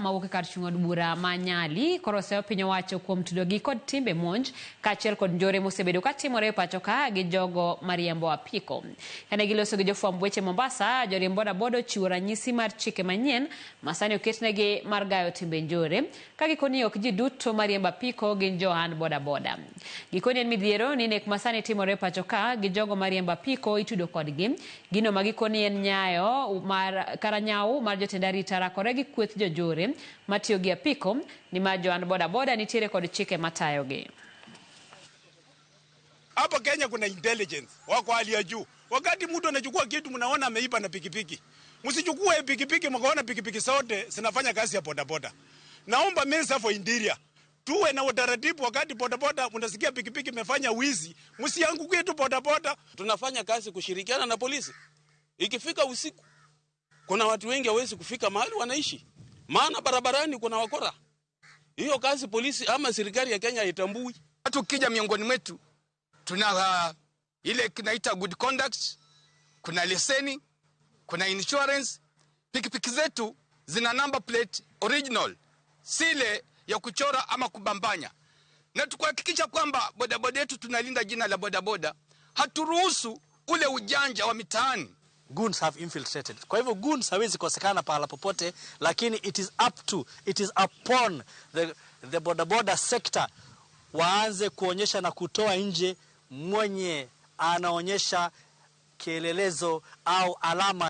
mawuok e kar chung' od bura ma Nyali koro oseyo piny owacho kuom tudogi kod timbe monj kaachiel kod njore mosebedo katimore e pacho ka gi jogo mariembo apiko. Kane giloso gi jofwamb weche Mombasa, joriemb bodaboda ochiwo ranyisi mar chike manyien ma sani oketnegi mar gayo timbe njore ka gikoni ok ji duto mariembo apiko gin jo ohand bodaboda. Gikoni en midhiero ni nek masani timore e pacho ka gi jogo mariembo apiko itudo kodgi. Gino ma gikoni en nyayo mar kara nyawo mar jotend arita rakore gi kweth jonjore matiyo gi apiko nimar jo ohand bodaboda nitiere kod chike matayogi. Hapa Kenya kuna intelligence wako hali ya juu. Wakati mtu anachukua kitu mnaona ameiba na pikipiki. Msichukue pikipiki mkaona pikipiki zote zinafanya kazi ya bodaboda. Naomba Minister for Interior tuwe na utaratibu, wakati bodaboda mnasikia pikipiki imefanya wizi, msiangukie tu bodaboda. Tunafanya kazi kushirikiana na polisi. Ikifika usiku, kuna watu wengi hawezi kufika mahali wanaishi, maana barabarani kuna wakora. Hiyo kazi polisi ama serikali ya Kenya haitambui. Watu ukija miongoni mwetu tuna ile kinaita good conduct, kuna leseni, kuna insurance. Pikipiki zetu zina number plate original, si ile ya kuchora ama kubambanya, na tukuhakikisha kwamba bodaboda yetu tunalinda jina la bodaboda. Haturuhusu ule ujanja wa mitaani. Goons have infiltrated. Kwa hivyo goons hawezi kosekana pahala popote, lakini it is upon the bodaboda sector waanze kuonyesha na kutoa nje mwenye anaonyesha kielelezo au alama.